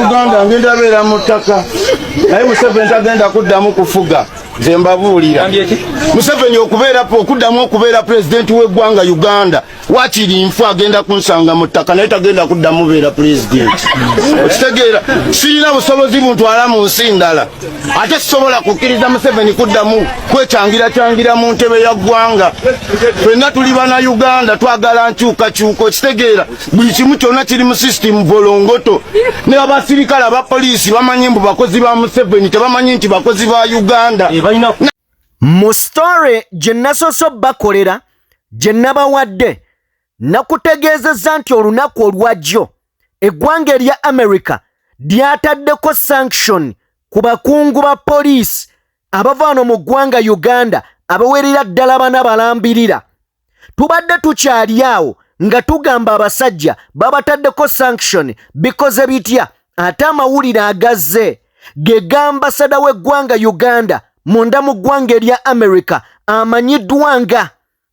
Uganda ngenda beera mu ttaka, naye Museveni tagenda kuddamu kufuga. Nze mbabuulira, Museveni okubeera, okuddamu okubeera pulezidenti w'eggwanga Uganda, wakiri nfu, agenda kunsanga mu ttaka, naye tagenda kuddamu beera pulezidenti. Okitegeera? Sirina busobozi buntwala mu nsi ndala, ate sisobola kukkiriza Museveni kuddamu kwekyangiracyangira mu ntebe ya ggwanga. Ffenna tuli bana Uganda, twagala nkyukakyuka. Okitegeera? Buli kimu kyonna kiri mu system volongoto, ne abasirikale, abapoliisi bamanyi mbu bakozi ba Museveni, tebamanyi nti bakozi ba Uganda. Mu story gye nasoose bakolera, gye nabawadde, nakutegeezezza nti olunaku olwajjo eggwanga erya America lyataddeko sanction ku bakungu ba poliisi abava wano mu ggwanga Uganda abawerera ddala bana balambirira. Tubadde tukyali awo nga tugamba abasajja babataddeko sanction, bikoze bitya? Ate amawulire agazze ge ga ambassador w'eggwanga Uganda munda mu ggwanga erya America, amanyiddwa nga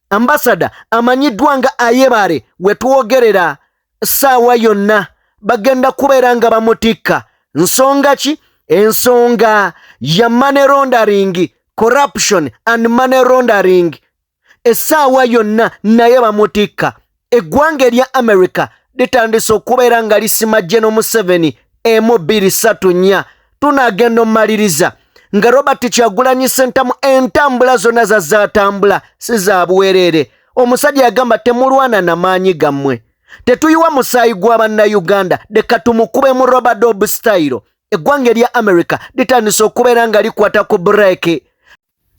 ambassador, amanyiddwa nga Ayebare, we twogerera ssaawa yonna bagenda kubeera nga bamutikka. Nsonga ki? Ensonga ya money laundering, corruption and money laundering. Essaawa yonna naye bamutikka. Eggwanga erya America litandise okubeera nga lisima General Museveni 1, 2, 3, 4. Tunaagenda omumaliriza nga Robert Kyagulanyi Sentamu entambula zonna zazaatambula si za bwereere. Omusajja yagamba, "Temulwana na maanyi gammwe, tetuyiwa musaayi gwa bannayuganda, leka tumukube mu rub-a-dub style." Eggwanga erya America litandise okubeera nga likwata ku brake,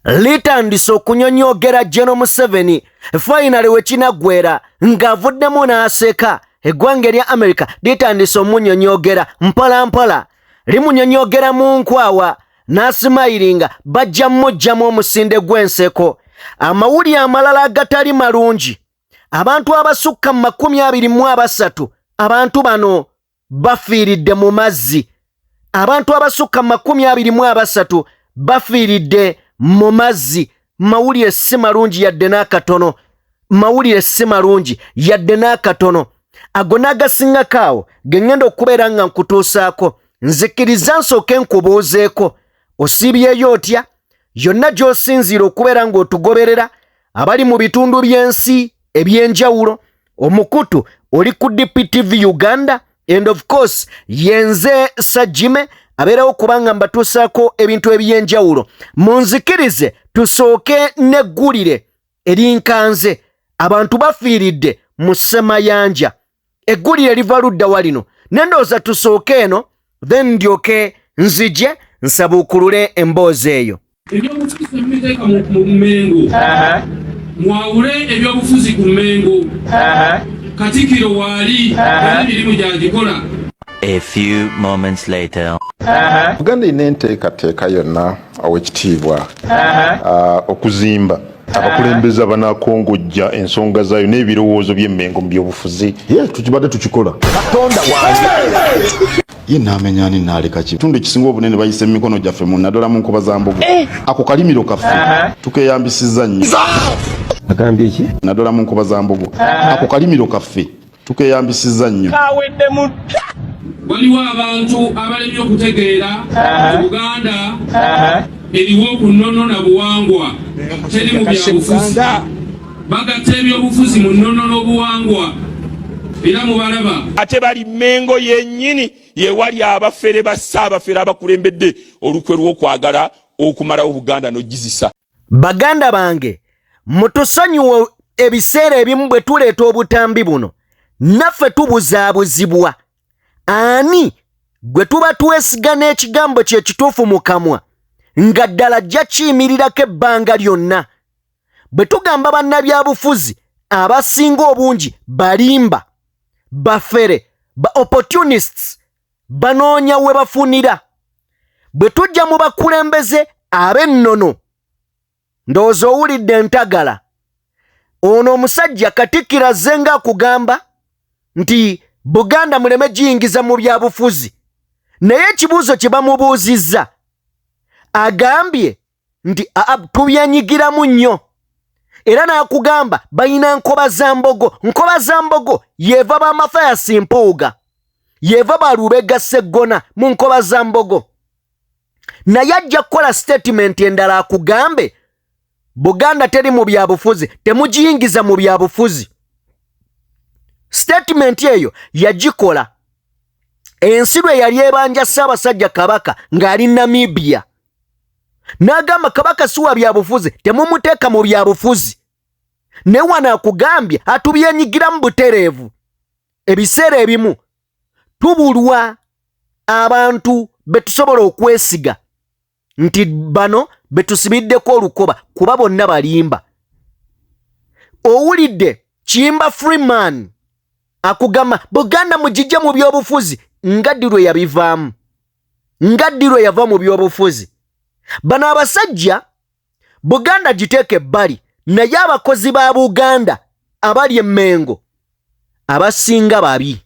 litandise okunyonyogera General Museveni. Finally wekinaggwera ng'avuddemu n'aseka. Eggwanga erya America litandise omunyonyogera mpola mpola, limunyonyogera mu nkwawa n'asmilinga, bajja mmuggyamu omusinde gw'enseko. Amawulire amalala agatali malungi, abantu abasukka mu 23, abantu bano bafiiridde mu mazzi. Abantu abasukka mu 23 bafiiridde mu mazzi. Mawulire si malungi yadde n'akatono, mawulire si malungi yadde n'akatono. Ago n'agasingako awo ge ŋŋenda okubeera nga nkutuusaako. Nzikiriza nsooke nkubuuzeeko, osiibyeyo otya yonna gy'osinziira okubeera ng'otugoberera, abali mu bitundu by'ensi ebyenjawulo? Omukutu oli ku DPTV Uganda, and of course yenze Sajime abeerawo kubanga mbatuusaako ebintu ebyenjawulo. Munzikirize tusooke neggulire erinkanze, abantu bafiiridde mu ssemayanja. Eggulire liva ludda wa lino? Nendowooza tusooke eno, then ndyoke nzije nsabuukulule emboozi eyo. Ebyobufuzi temubiteeka mu Mmengo. Mwawule ebyobufuzi ku Mmengo. Katikiro waali era emirimu gyagikola. A few moments later. Buganda erina enteekateeka yonna, owekitiibwa, okuzimba abakulembeze abanakongojja ensonga zaayo n'ebirowoozo by'Emmengo mu byobufuzi? Ye tukibadde tukikola. Katonda wange! Ye naamenya ani naaleka ki? Ekitundu ekisinga obunene bayise mu mikono gyaffe, mu naddala mu nkoba za mbogo. Ako kalimiro kaffe tukeyambisiza nnyo. Agambye ki? Naddala mu nkoba za mbogo, ako kalimiro kaffe tukeyambisiza nnyo. Waliwo abantu abalemye okutegeera Buganda eriwo ku nnono na buwangwa, teri mu byabufuzi. Bagatta ebyobufuzi mu nnono n'obuwangwa, era mubalaba. Ate bali Mengo yennyini yewali abafere ba ssaabafere abakulembedde olukwe lw'okwagala okumalawo Buganda n'ogizisa. Baganda bange, mutusonyiwe, ebiseera ebimu bwe tuleeta obutambi buno naffe tubuzaabuzibwa ani gwe tuba twesiga n'ekigambo kye kituufu mu kamwa nga ddala ajja kiyimirirako ebbanga lyonna. Bwe tugamba bannabyabufuzi abasinga obungi balimba, bafere, ba opportunists, banoonya we bafunira. Bwe tujja mu bakulembeze ab'ennono, ndowooza owulidde entagala ono omusajja Katikkiro azze nga akugamba nti Buganda muleme giyingiza mu byabufuzi, naye ekibuuzo kye bamubuuzizza agambye nti aa, tubyenyigiramu nnyo, era n'akugamba balina nkoba za mbogo. Nkoba za mbogo yeva ba Mathias Mpuuga, Yeva Balubega Sseggona mu nkoba za Mbogo, naye ajja kukola sitatimenti endala akugambe Buganda teri mu byabufuzi, temugiyingiza mu byabufuzi. Sitatimenti eyo yagikola ensi lwe yali ebanja Ssaabasajja Kabaka ng'ali Namibia, n'agamba Kabaka si wa byabufuzi, temumuteeka mu byabufuzi. Naye wano akugambye atubyenyigiramu butereevu. Ebiseera ebimu tubulwa abantu be tusobola okwesiga nti bano be tusibiddeko olukoba, kuba bonna balimba. Owulidde Kiyimba Freeman akugamba Buganda mugijje mu byobufuzi, nga ddi lwe yabivaamu, nga ddi lwe yava mu byobufuzi. Bano abasajja Buganda giteeka ebbali, naye abakozi ba Buganda abali e Mmengo abasinga babi,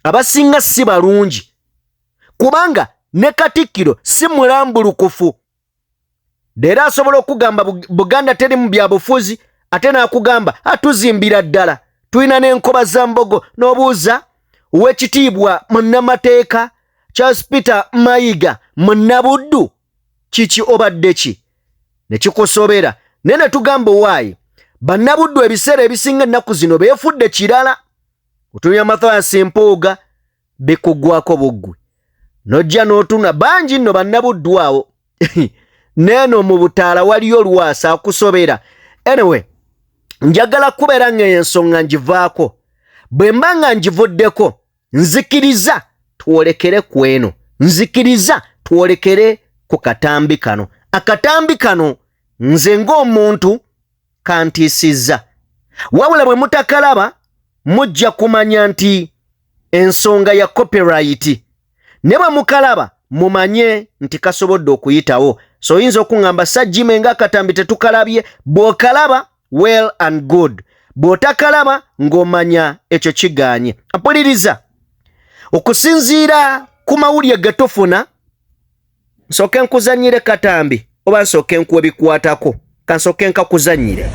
abasinga si balungi, kubanga ne Katikkiro si mulambulukufu. Leero asobola okugamba Buganda teri mu byabufuzi, ate n'akugamba atuzimbira ddala, tulina n'enkoba za Mbogo. N'obuuza ow'ekitiibwa munnamateeka Charles Peter Mayiga Munnabuddu, kiki obadde ki? Ne kikusobera. Naye ne tugamba owaayi Bannabuddu ebiseera ebisinga ennaku zino beefudde kirala. Otumya Mathias Mpuuga bikuggwako buggwe, n'ojja n'otuna bangi nno Bannabuddu awo. Neeno mu butaala waliyo Lwasa akusobera. Anyway, njagala kubeera nga ensonga ngivaako. Bwe mba nga ngivuddeko, nzikiriza twolekere ku eno, nzikiriza twolekere ku katambi kano. Akatambi kano nze ng'omuntu kantiisizza, wabula bwe mutakalaba mujja kumanya nti ensonga ya copyright, ne bwe mukalaba mumanye nti kasobodde okuyitawo. So oyinza okuŋŋamba Sajjime ng'akatambi tetukalabye. Bw'okalaba well and good, bw'otakalaba ng'omanya ekyo kigaanye. Mpuliriza, okusinziira ku mawulire ge tufuna, nsooke nkuzannyire katambi oba nsooke nkuwa ebikwatako? Kansooke nkakuzannyire.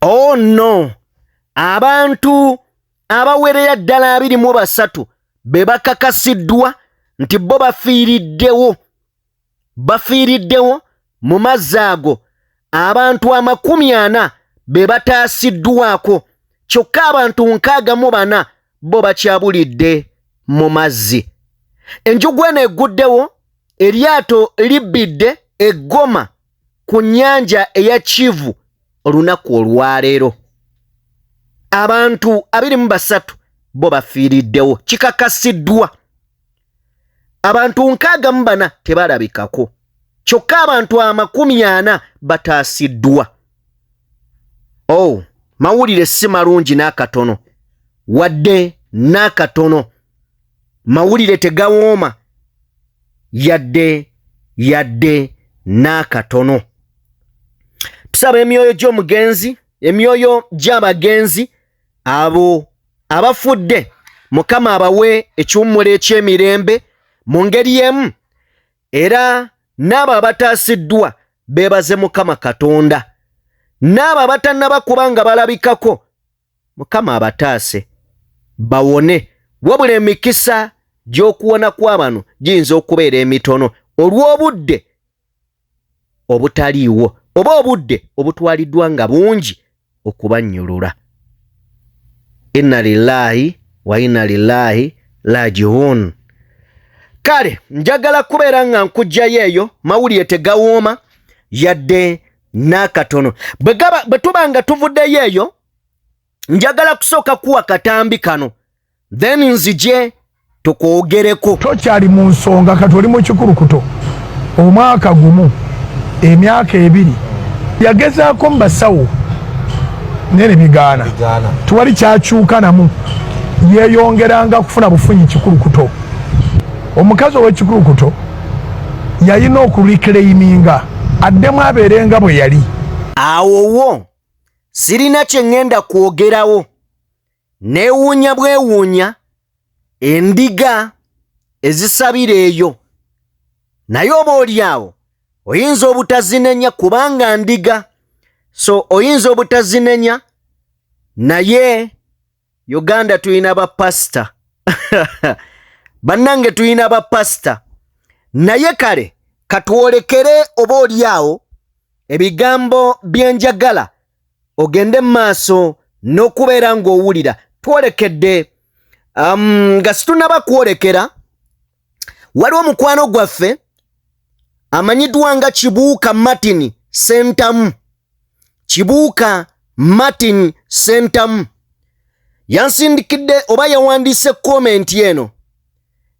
Oh no, abantu abawerera ddala 23 be bakakasiddwa nti bo bafiiriddewo, bafiiriddewo mu mazzi ago. Abantu 40 be bataasiddwako, kyokka abantu 64 bo bakyabulidde mu mazzi. Enjugu eno eguddewo, eryato libbidde e Goma ku nnyanja eya Kivu olunaku olwaleero. Abantu 23 bo bafiiriddewo, kikakasiddwa. Abantu 64 tebalabikako, kyokka abantu 40 bataasiddwa. Oh, mawulire si malungi n'akatono, wadde n'akatono. Mawulire tegawooma yadde yadde n'akatono. Tusaba emyoyo gy'omugenzi, emyoyo gy'abagenzi abo abafudde, Mukama abawe ekiwummulo eky'emirembe mu ngeri emu, era n'abo abataasiddwa beebaze Mukama Katonda, n'abo abatannaba kuba nga balabikako Mukama abataase bawone. Wabula emikisa gy'okuwona kwa bano giyinza okubeera emitono olw'obudde obutaliiwo oba obudde obutwaliddwa nga bungi okubannyulula. Inna lillahi wa inna lillahi rajiun. Kale njagala kubeera nga nkugjayo eyo, mawulire tegawooma yadde N'akatono bwe tuba nga tuvuddeyo eyo, njagala kusooka kuwa katambi kano, then nzije tukwogereko. Tokyali mu nsonga, kati oli mu kikulukuto. Omwaka gumu, emyaka 2, yagezaako mu basawo naye ne bigaana, tewali kyakyuka namu, yeeyongeranga kufuna bufunyi kikulukuto. Omukazi ow'ekikulukuto yalina okureclaiminga addemu abeerenga bwe yali. Awo wo sirina kye ŋŋenda kwogerawo, neewuunya bwewuunya endiga ezisabira eyo, naye oba oli awo oyinza obutazinenya kubanga ndiga, so oyinza obutazinenya. Naye Uganda tulina bapasita bannange, tulina bapasita. Naye kale katwolekere oba oli awo ebigambo byenjagala ogende mu maaso n'okubeera ng'owulira. Twolekedde nga situnaba kwolekera, waliwo mukwano gwaffe amanyiddwa nga Kibuuka Martin Sentamu. Kibuuka Martin Sentamu yansindikidde oba yawandiise comment eno,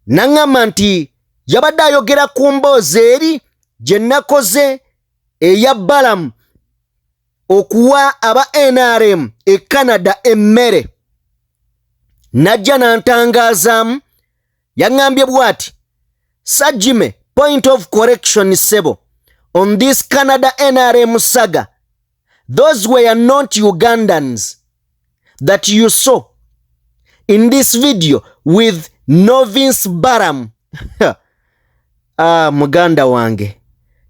naŋŋamba nti yabadde ayogera ku mboozi eri gye nakoze eya Balamu okuwa aba NRM e Canada emmere. Najja n'antangaazaamu, yaŋŋambye bw'ati: "Sajime, point of correction sebo, on this Canada NRM saga, those were not Ugandans that you saw in this video with Novince Baram." Ah, muganda wange,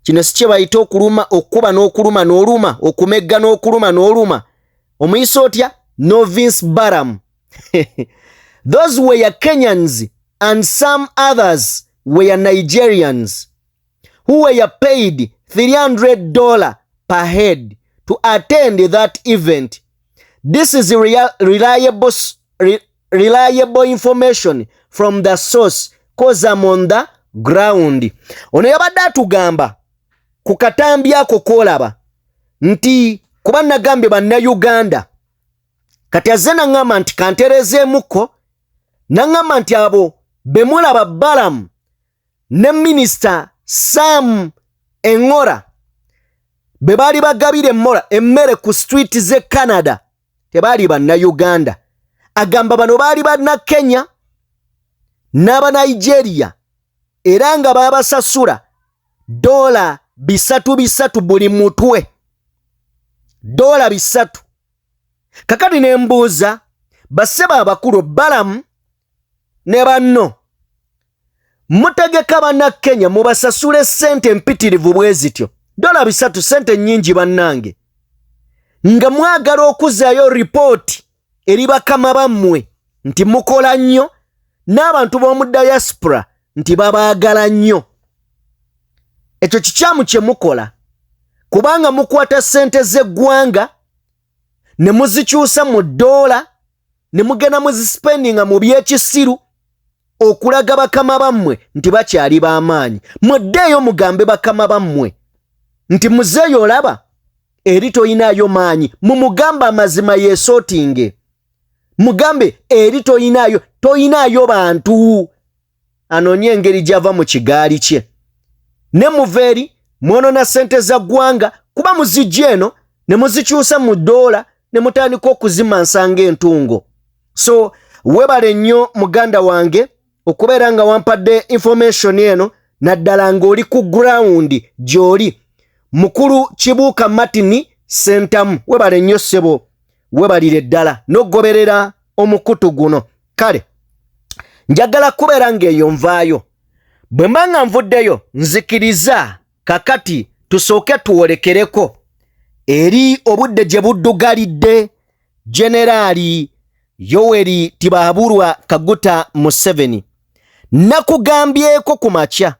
kino si kye bayita okuluma, okuba n'okuluma n'oluma, okumegga n'okuluma n'oluma. Omuyisa otya Novince Baram? "Those were Kenyans and some others were Nigerians who were paid $300 per head to attend that event. This is reliable information from the source, 'cause I'm on the ground." Ono yabadde atugamba ku katambi ako koolaba nti kuba nagambye Bannayuganda, kati azze naŋŋamba nti kanterezeemukko, naŋŋamba nti abo be mulaba, Balamu ne Minisita Sam Eŋora, be baali bagabira emmere ku street z'e Canada, tebaali Bannayuganda. Agamba bano baali Bannakenya n'Abanigeria, era nga baabasasula $300 300 buli mutwe, $300. Kakati ne mbuuza bassebo abakulu Balamu ne banno, mutegeka Bannakenya mubasasule ssente empitirivu bwe zityo, $300, ssente nnyingi bannange, nga mwagala okuzaayo ripooti eri bakama bammwe nti mukola nnyo n'abantu b'omu diaspora nti babaagala nnyo. Ekyo kikyamu kye mukola, kubanga mukwata ssente z'eggwanga ne muzikyusa mu ddoola ne mugenda muzisipendinga mu byekisiru okulaga bakama bammwe nti bakyali b'amaanyi. Muddeeyo mugambe bakama bammwe nti muzeeyo olaba eri toyinaayo maanyi. Mumugambe amazima, yeesootinge, mugambe eri toyinaayo bantu, anoonye engeri gy'ava mu kigaali kye. Ne muva eri mwonona ssente za ggwanga, kuba muzijja eno ne muzikyusa mu ddoola ne mutandika okuzimansa ng'entungo. So webale nnyo muganda wange okubeera nga wampadde information eno, naddala ng'oli ku ground gy'oli. Mukulu Kibuuka Martin Sentamu, webale nnyo ssebo, webalire ddala n'okugoberera omukutu guno. Kale njagala kubeera ng'eyo nvaayo. Bwe mba nga nvuddeyo, nzikiriza kakati tusooke tuwolekereko eri obudde gye buddugalidde Generaali Yoweri Tibuhaburwa Kaguta Museveni. Nakugambyeko ku makya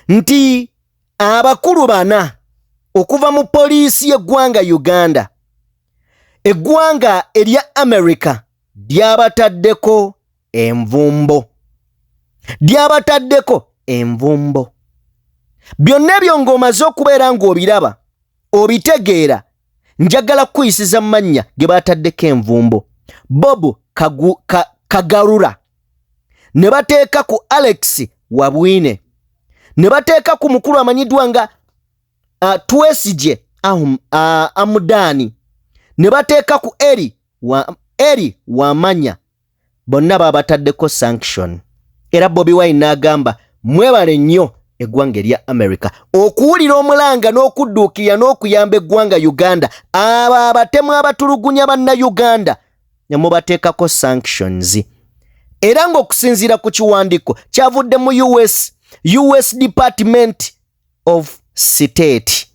nti abakulu bana okuva mu poliisi y'eggwanga Uganda, eggwanga erya America lyabataddeko envumbo, lyabataddeko envumbo. Byonna ebyo ng'omaze okubeera ng'obiraba, Obitegeera, njagala kukuyisiza mu mannya ge bataddeko envumbo. Bob Kagarura, ne bateeka ku Alex Wabwine, ne bateeka ku mukulu amanyiddwa nga Twesigye Amudani, ne bateeka ku Eri Wamanya. Bonna babataddeko sanction. Era Bobi Wine n'agamba, mwebale nnyo eggwanga erya America okuwulira omulanga n'okudduukirira n'okuyamba eggwanga Uganda. Abo abatemu abatulugunya bannayuganda ne mubateekako sanctions. Era ng'okusinziira ku kiwandiiko kyavudde mu US Department of State,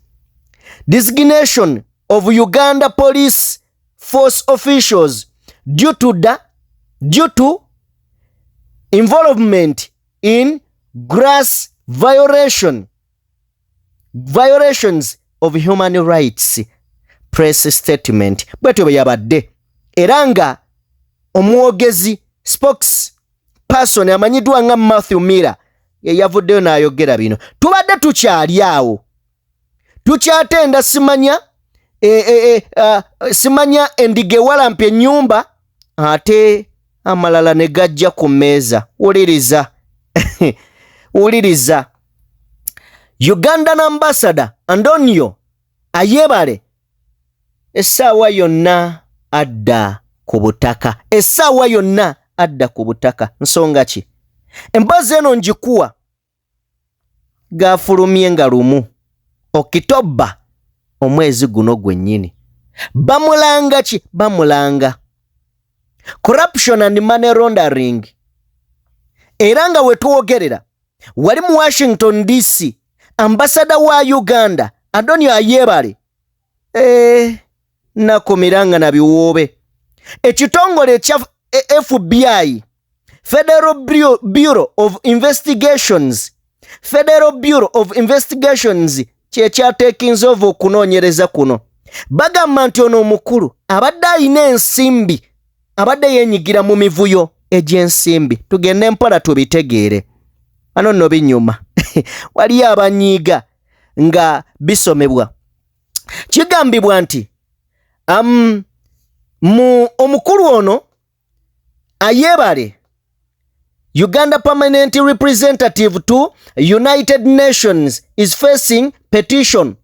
designation of Uganda Police Force officials due to involvement in gross violations of human rights. Press statement bwetyo bwe yabadde, era nga omwogezi, spokes person amanyiddwa nga Matthew Miller, ye yavuddeyo n'ayogera bino. Tubadde tukyali awo, tukyatenda simanya simanya endiga ewalampya ennyumba, ate amalala ne gajja ku mmeeza. Wuliriza, wuliriza. Ugandan Ambassador Antonio Ayebale essaawa yonna adda ku butaka, essaawa yonna adda ku butaka. Nsonga ki? Emboozi eno njikuwa gafulumye nga 1 Okitoba omwezi guno gwennyini. Bamulanga ki? Bamulanga corruption and money laundering. Era nga wetwogerera wali mu Washington DC, ambasada wa Uganda Antonio Ayebale nakumiranga na biwoobe. Ekitongole ekya FBI, Federal Bureau of Investigations, Federal Bureau of Investigations kyekyateekinze ova okunoonyereza kuno. Bagamba nti ono omukulu abadde ayina ensimbi, abadde yeenyigira mu mivuyo egy'ensimbi. Tugende mpola tubitegeere. Ano nno binyuma, waliyo abanyiiga nga bisomebwa. Kigambibwa nti mu omukulu ono Ayebale, Uganda permanent representative to United Nations, is facing petition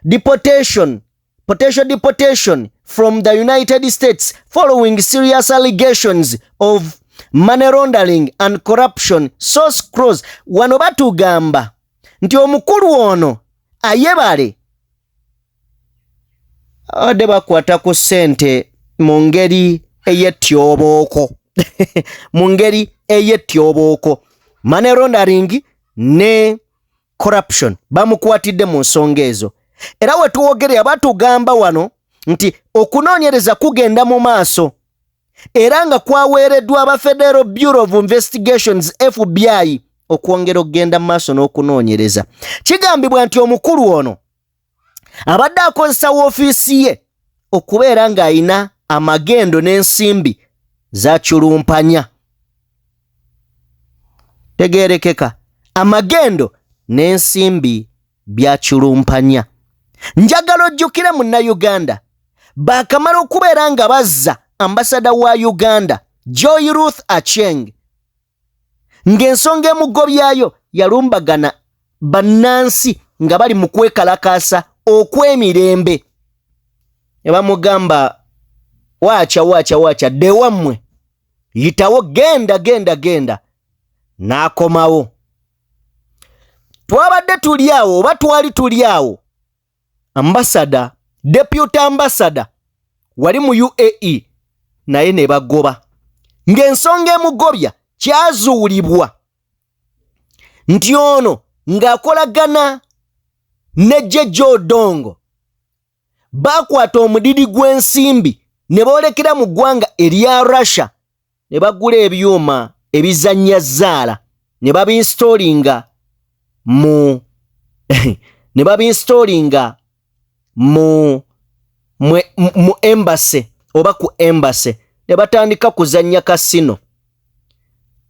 deportation potential deportation from the United States following serious allegations of money laundering and corruption, source close. Wano batugamba nti omukulu ono Ayebale abadde bakwata ku ssente mu ngeri ey'ettyobooko, mu ngeri ey'ettyobooko, money laundering ne corruption. Bamukwatidde mu nsonga ezo. Era we tuwogerera batugamba wano nti okunoonyereza kugenda mu maaso, era nga kwaweereddwa aba Federal Bureau of Investigations, FBI, okwongera okugenda mu maaso n'okunoonyereza. Kigambibwa nti omukulu ono abadde akozesa woofiisi ye okubeera ng'ayina amagendo n'ensimbi zakyulumpanya, tegeerekeka, amagendo n'ensimbi byakyulumpanya. Njagala ojjukire, Munnayuganda, baakamala okubeera nga bazza ambasada wa Uganda Joy Ruth Acheng, ng'ensonga emugobyayo yalumbagana bannansi nga bali mu kwekalakaasa okw'emirembe, ne bamugamba, "Waaca, waaca, waaca, dde wammwe, yitawo, genda, genda, genda." N'akomawo. Twabadde tuli awo, oba twali tuli awo, ambasada, deputy ambassador wali mu UAE naye ne bagoba, ng'ensonga emugobya kyazuulibwa nti ono ng'akolagana ne Jeje Odongo baakwata omudidi gw'ensimbi ne boolekera mu ggwanga erya Russia ne bagula ebyuma ebizannya zaala ne babinstallinga mu embassy oba ku embassy, ne batandika kuzannya casino.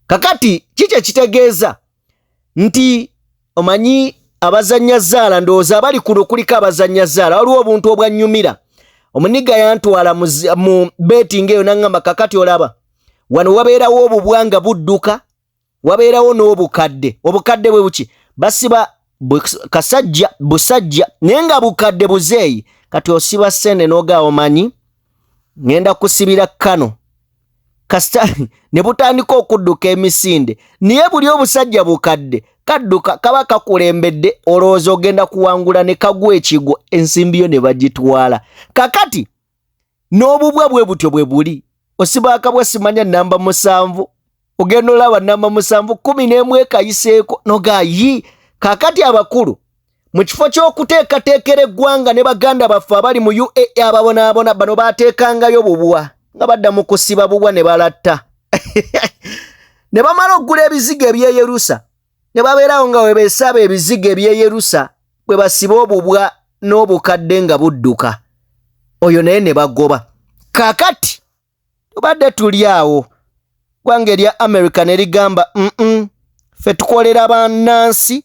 Kakati kiki ekitegeeza nti omanyi Abazannya zaala, ndowooza abali kuno kuliko abazannya zaala. Waliwo obuntu obwannyumira. Omuniga yantwala mu betting eyo naŋŋamba, kakati olaba wano wabeerawo obubwa nga budduka, wabeerawo n'obukadde. Obukadde bwe buki? Basiba kasajja busajja naye nga bukadde buzeeyi. Kati osiba ssente n'ogaa omanyi ŋŋenda kusibira kano kasita ne butandika okudduka emisinde, naye buli obusajja bukadde kadduka kaba kakulembedde, olowooza ogenda kuwangula, ne kagwa ekigwo, ensimbi yo ne bagitwala. Kakati n'obubwa bwe butyo bwe buli. Osiba akabwa simanya namba 7, ogenda olaba namba 7 11 ekayiseeko noga yi. Kakati abakulu mu kifo ky'okuteekateekera eggwanga ne baganda baffe abali mu UAE ababonaabona, bano baateekangayo bubwa nga badda mu kusiba bubwa ne balatta ne bamala okugula ebizigo ebyeyerusa ne babeerawo nga we beesaba ebizigo ebyeyerusa bwe basiba obubwa n'obukadde nga budduka, oyo naye ne bagoba. Kakati tubadde tuli awo, ggwanga erya America ne ligamba ffe tukolera bannansi,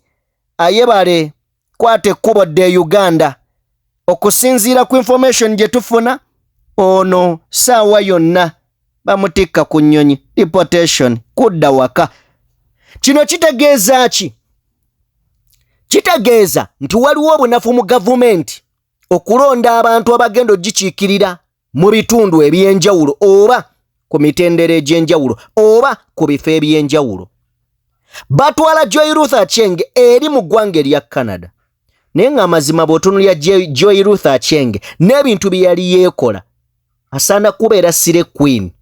ayebale kwata ekkubo dde Uganda. Okusinziira ku information gye tufuna, ono saawa yonna bamutikka ku nnyonyi, deportation, kudda waka. Kino kitegeeza ki? Kitegeeza nti waliwo obunafu mu gavumenti okulonda abantu abagenda ogikiikirira mu bitundu eby'enjawulo oba ku mitendera egy'enjawulo oba ku bifo eby'enjawulo. Batwala Joy Ruth Acheng eri mu ggwanga erya Canada, naye ng'amazima bw'otunulya Joy Ruth Acheng n'ebintu bye yali yeekola, asaana kubeera slay queen.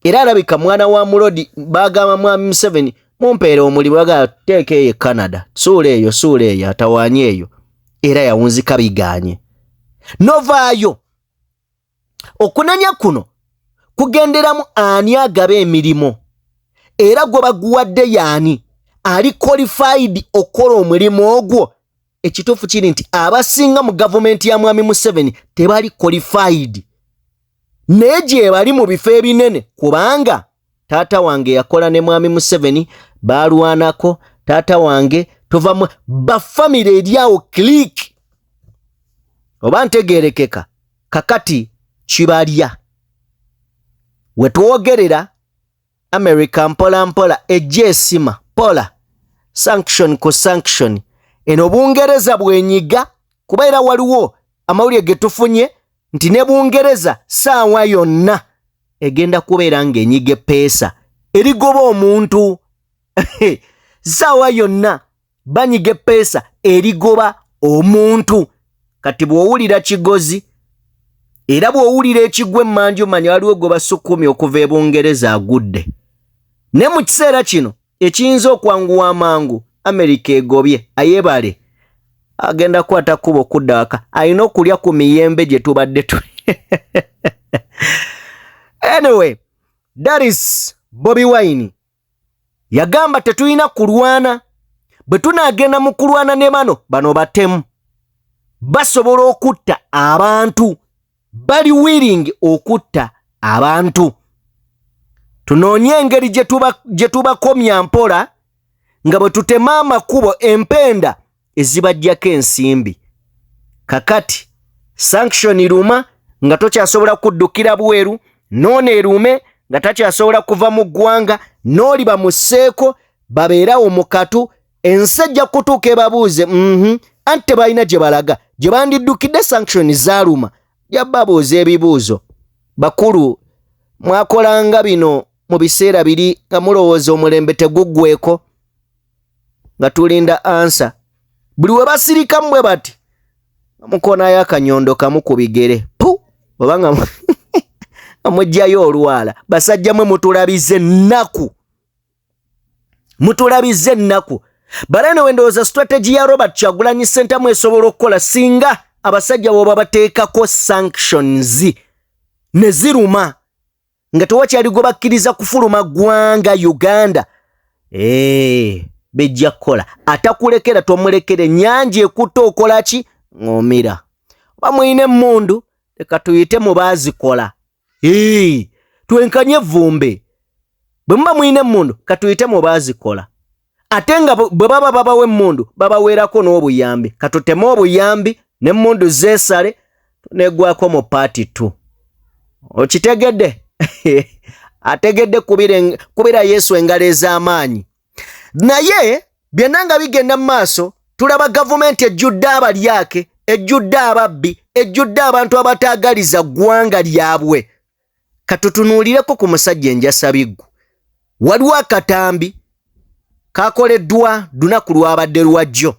Era alabika mwana wa Mulodi. Bagamba mwami Museveni, mumpeera omulimu, bagala teeka eyo e Canada, suula eyo, suula eyo, atawaanye eyo. Era yawunzika biganye novaayo. Okunenya kuno kugenderamu ani agaba emirimu, era gwe baguwadde yaani ali qualified okukola omulimu ogwo? Ekituufu kiri nti abasinga mu gavumenti ya mwami Museveni tebali qualified, naye gye bali mu bifo ebinene, kubanga taata wange yakola ne mwami Museveni, baalwanako, taata wange tuva mu bafamire eri awo clique, oba ntegeerekeka. Kakati kibalya we twogerera, America mpola mpola ejja esima pola sanction ku sanction. Eno Bungereza bwenyiga, kuba era waliwo amawulire ge tufunye nti ne Bungereza saawa yonna egenda kubeera ng'enyiga epeesa erigoba omuntu. Saawa yonna banyiga epeesa erigoba omuntu. Kati bw'owulira kigozi, era bw'owulira ekigwa emmanju, manya waliwo gwe basukkumye okuva e Bungereza agudde. Ne mu kiseera kino ekiyinza okwanguwa amangu, Amerika egobye ayebale, agenda kukwata kkubo okudda waka, alina okulya ku miyembe gye tubadde tu. Anyway, that is Bobi Wine. Yagamba tetulina kulwana, bwe tunaagenda mu kulwana ne bano, bano batemu, basobola okutta abantu, bali willing okutta abantu. Tunoonye engeri gye tubakomya mpola nga bwe tutema amakubo, empenda ezibajjako ensimbi. Kakati sanction eruma nga tokyasobola kuddukira bweru, noono erume nga takyasobola kuva mu ggwanga, n'oli bamusseeko babeerawo mu katu. Ensi ejja kutuuka ebabuuze, anti tebalina gye balaga gye bandiddukidde. Sanction zaaluma, jababuuza ebibuuzo, bakulu mwakolanga bino mu biseera biri nga mulowooza omulembe teguggweko, nga tulinda answer. Buli we basirika mmwe bati mukonayo akanyondo kamu ku bigere pu, oba nga mugjayo olwala. Basajja mwe mutulabiza ennaku, mutulabiza ennaku. Balane wendowooza strategy ya Robert Kyagulanyi Ssentamu esobola okukola singa abasajja boba bateekako sanctions ne ziruma nga tewakyali gwe bakkiriza kufuluma ggwanga Uganda. Ee, bejja kukola. Atakulekera tomulekere. Ennyanja ekutta okola ki? Ŋŋomira. Oba mulina emmundu, leka tuyite mu baazikola, twenkanye evvumbe. Bwe muba mulina emmundu, katuyite mu baazikola. Ate nga bwe baba babawa emmundu babaweerako n'obuyambi. Katuteme obuyambi n'emmundu zeesale, tuneggwako mu part 2. Okitegedde? Ategedde kubira Yesu engalo ez'amaanyi. Naye byonna nga bigenda mu maaso, tulaba gavumenti ejjudde abalyake, ejjudde ababbi, ejjudde abantu abataagaliza ggwanga lyabwe. Katutunuulireko ku musajja enjasabiggu. Waliwo akatambi kakoleddwa lunaku lwabadde lwajjo,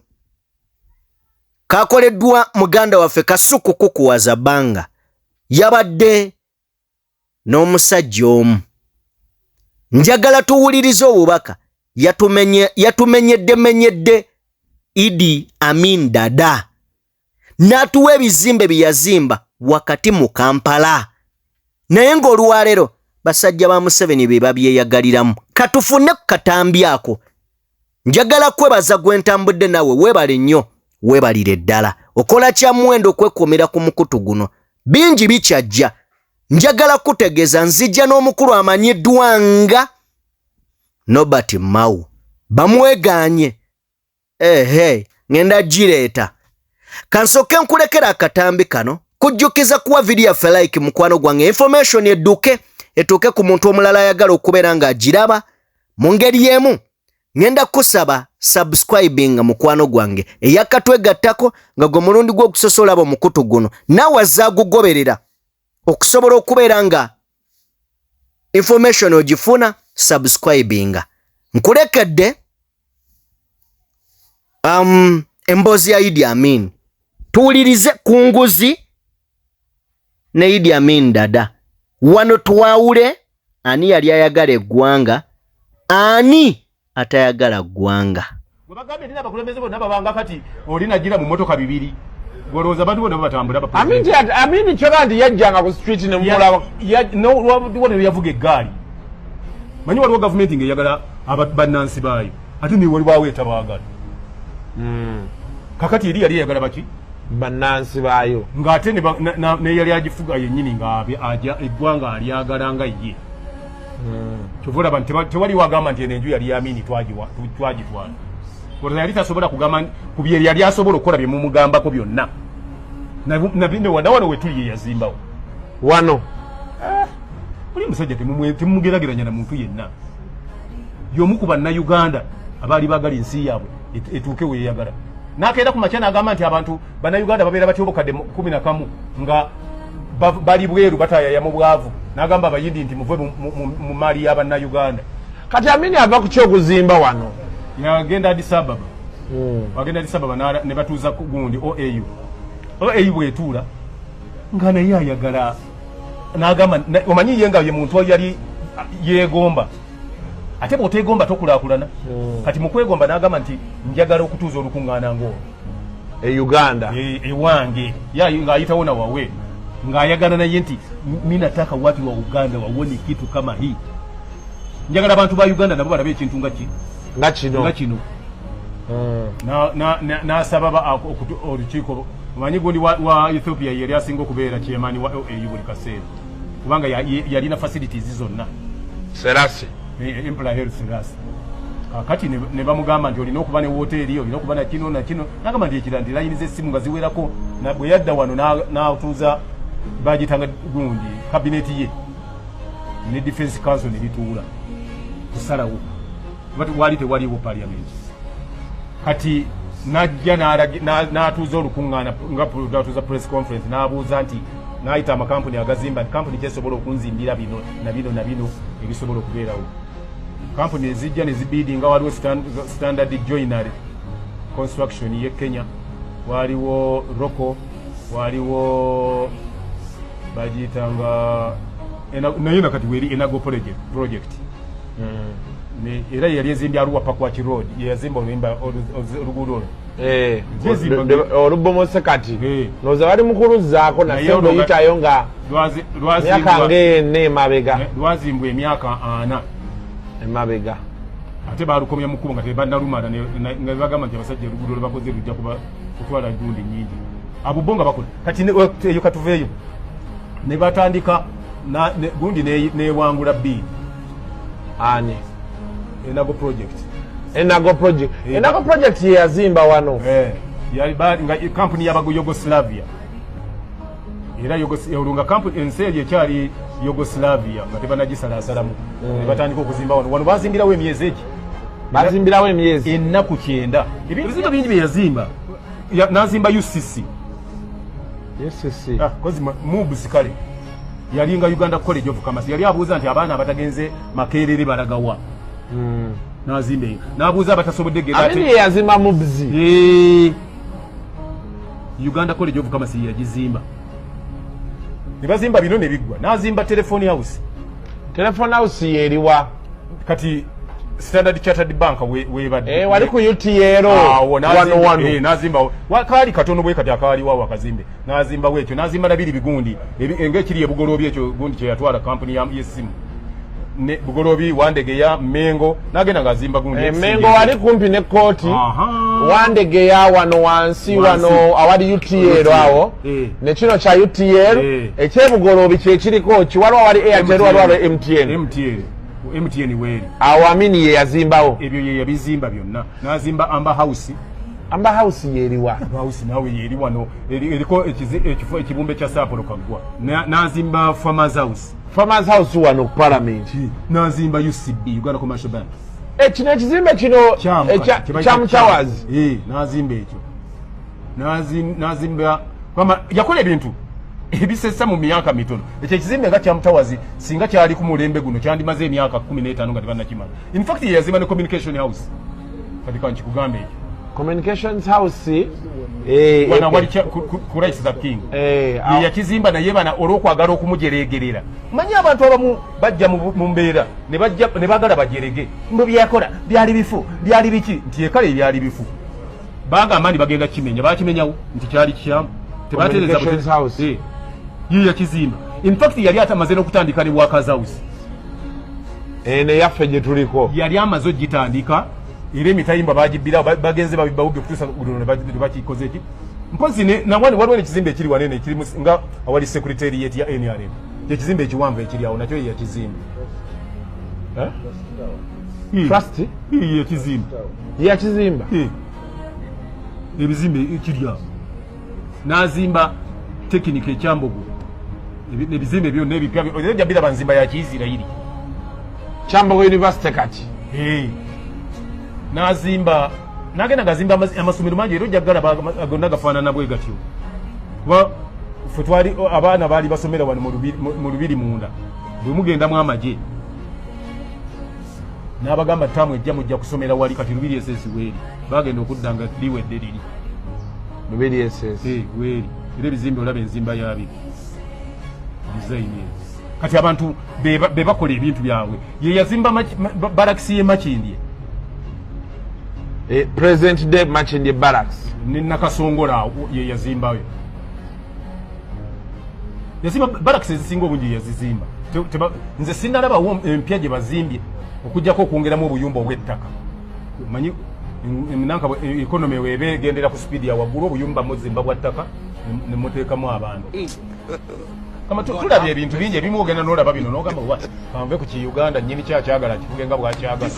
kakoleddwa muganda waffe Kasuku Kukuwaza Banga. Yabadde n'omusajja omu. Njagala tuwulirize obubaka. Yatumenyedde menyedde Idi Amin Dada, n'atuwa ebizimbe bye yazimba wakati mu Kampala, naye ng'olwaleero basajja ba Museveni be babyeyagaliramu. Katufune ku katambi ako. Njagala kwebaza gwe ntambudde nawe, weebale nnyo, weebalire ddala. Okola kya muwendo okwekuumira ku mukutu guno, bingi bikyajja. Njagala kutegeeza nzijja n'omukulu amanyiddwa nga Norbert Mao, bamwegaanye. Ehe, ngenda gireeta. Kansooke nkulekera akatambi kano, kujjukiza kuwa vidiyo yaffe like, mukwano gwange, information edduke etuuke ku muntu omulala ayagala okubeera ng'agiraba. Mu ngeri y'emu ngenda kusaba subscribing, mukwano gwange eyakatwegattako nga gwe mulundi gw'okusosola olaba omukutu guno, naawe azaagugoberera okusobola okubeera nga information ogifuna, subscribinga. Nkulekedde emboozi ya Idi Amin, tuwulirize ku nguzi ne Idi Amin Dada. Wano twawule ani yali ayagala eggwanga, ani atayagala ggwanga. Webagambye nti abakulembeze bonna babanga, kati oli nagira mu motoka bibiri, golowooza abantu bonna babatambula? Amini kyoga nti yajjanga ku street ne mumulaba. Wano yavuga eggaali. Manyi waliwo gavumenti ng'eyagala bannansi baayo, ate ne waliwo etabaagala. Kakati eri yali eyagala baki? Bannansi baayo. Ng'ate neyali agifuga yennyini nga eggwanga alyagala nga ye. Kyova olaba nti tewaliwo agamba nti eno enju yali Amini twagitwala. Olwo yali tasobola kugamba ku bye yali asobola okukola bye mumugambako byonna. Nawano wetuli ye yazimbawo. Wano oli musajja temumugerageranya na muntu yenna. Y'omu ku Bannayuganda abaali baagala ensi yaabwe etuuke weeyagala. N'akeera ku makya n'agamba nti abantu Bannayuganda babeera batya obukadde 11 nga bali bweru batayaya mu bwavu, n'agamba Abayindi nti muve mu maali y'Abannayuganda. Kati Amini ava ku kyokuzimba wano? Yagenda Addis Ababa. Agenda Addis Ababa ne batuuza ku gundi OAU. OAU bwetuula nga naye ayagala, n'agamba omanyi ye nga ye muntu yali yeegomba, ate bw'oteegomba tokulaakulana. Kati mu kwegomba n'agamba nti njagala okutuuza olukuŋŋaana ng'olwo e Uganda. Ewange ng'ayitawo na wawe ng'ayagala naye nti mi nataka watu wa Uganda waone kitu kama hii, njagala abantu ba Uganda nabo balabe ekintu nga ki nga kino. Nga kino. N'asaba olukiiko. Omanyi gundi wa Ethiopia yali asinga okubeera chairman wa OAU buli kaseera, kubanga yalina facilities zonna. Selassie. Emperor Haile Selassie. Kakati ne bamugamba nti olina okuba ne woteeri, olina okuba na kino na kino. Nagamba nti ekira nti layini z'essimu nga ziwerako. Bwe yadda wano n'atuuza bagitanga gundi kabineti ye ne Defense Council ne bituula kusalawo, wali tewaliwo parliament. Kati najja n'atuuza olukuŋŋaana nga n'atuuza press conference, n'abuuza nti n'ayita amakampuni agazimba nti kampuni kyesobola okunzimbira bino na bino na bino ebisobola okubeerawo. Kampuni ezijja ne zibidinga, waliwo Standard Joinery Construction ye Kenya, waliwo Roko, waliwo bagiyitanga naye nakati weri Enago Project. Era yali ezimbye Arua Pakwach Road, yeyazimba oluyimba oluguudo olwo. Olubomose kati noza bali mukuluzzaako naye oyitayo nga myaka ng'ena emabega. Lwazimbwa emyaka 40 emabega. Ate balukomya mukubo nga tebanalumala, nga bagamba nti abasajja oluguudo lwebakoze lujja kuba kutwala gundi nyingi. Abo bo nga bakola. Kati eyo katuveeyo ne batandika gundi newangula bid. Ani? Enago Project. Enago project. Enago project ye yazimba wano. Yali nga kampuni y'abagu Yugoslavia. Era olwo kampuni ensi eyo ekyali Yugoslavia nga tebanagisalasalamu. Ne batandika okuzimba wano. Wano bazimbirawo emyezi egi. Bazimbirawo emyezi ennaku 9. Ebizimbe bingi bye yazimba. Nazimba UCC. UCC. Kozi MUBS kale. Yalinga Uganda College of Commerce. Yali abuuza nti abaana abatagenze Makerere balagawa. Nazimba eyo. N'abuuza abatasobodde genda ate. Amini yazimba MUBS. Uganda College of Commerce yagizimba. Ne bazimba bino ne biggwa. Nazimba Telephone House. Telephone House yeriwa. Kati Standard Chartered Bank webadde. Wali ku UTL. Wano. Nazimba kaali katono bwe kati akaali wawo akazimbe. Nazimba wekyo, nazimba nabiri bigundi. Engekiri ebugoloobi ekyo gundi kye yatwala kampuni y'essimu. Ne Bugoloobi, Wandegeya, Mengo, nagenda ng'azimba gundi. Mengo wali kumpi ne kooti. Wandegeya wano wansi wano awali UTL awo. Ne kino kya UTL ekyebugoloobi kye kiriko ki waliwo awali Airtel waliwo MTN. MTN weeri. Awo Amini ye yazimbawo. Ebyo ye yabizimba byonna. N'azimba Amber House. Amber House yeriwa. Amber House nawe yeri wano. Eriko ekifo ekibumbe kya Sapporo Kaggwa. N'azimba Farmers House. Farmers House wano ku Parliament. N'azimba UCB, Uganda Commercial Bank. Kino ekizimbe kino Cham Towers. N'azimba ekyo. N'azimba kwamba yakola ebintu ebisesa mu myaka mitono. Ekyo ekizimbe nga Cham Towers singa kyali ku mulembe guno kyandimaze emyaka 15 nga tebannakimala. In fact ye yazimba ne Communication House. Kati kankikugambe ekyo. Communications House wana wali ku Rights the King. Ye yakizimba naye bana olw'okwagala okumujereegerera. Manyi abantu abamu bajja mu mbeera ne bajja ne baagala bajerege. Mbu byakola byali bifu, byali biki? Nti ekale byali bifu. Bagamba nti bagenda kimenya, bakimenyawo nti kyali kikyamu. Tebatereeza Communications House. Ye yakizimba. In fact yali atamaze n'okutandika ne Workers House. Ne yaffe gye tuliko. Yali amaze ogitandika era emitayimba bagibbira bagenze babibawubye okutuusa luno ne bakikoze ki. Mpozi nawani waliwo n'ekizimbe ekiri wanene ekiri nga awali secretariat ya NRM. Ekizimbe ekiwanvu ekiri awo nakyo ye yakizimba. Trust? Ye yakizimba. Ye yakizimba? Ebizimbe ekiri awo. N'azimba tekinika ekyambogo. Ebizimbe byonna ebipya ojja biraba nzimba ya Kiisirayiri. Kyambogo University kati. N'azimba n'agenda ng'azimba amasomero mangi era ojja galaba gonna gafaanana bwe gatyo. Kuba ffe twali abaana baali basomera wano mu lubiri munda. Bwe mugendamu amagye n'abagamba ttaamu ejja mujja kusomera wali kati Lubiri SS weeri. Bagenda okudda nga liwedde liri. Lubiri SS. Weeri. Era ebizimbe olaba enzimba yaabyo. Design eyo. Kati abantu be bakola ebintu byabwe. Ye yazimba barracks ye Makindye. Present day Makindye barracks. Ne Nakasongola ye yazimbayo. Yazimba barracks ezisinga obungi yazizimba. Nze sinnalabawo empya gye bazimbye okuggyako okwongeramu obuyumba obw'ettaka. Omanyi nanka economy weebe egendera ku speed ya waggulu obuyumba muzimba bwa ttaka ne muteekamu abantu. Kama tulabye ebintu bingi ebimu ogenda n'olaba bino n'ogamba wa kanve ku ki Uganda nnyini kyakyagala kifuge nga bw'akyagala.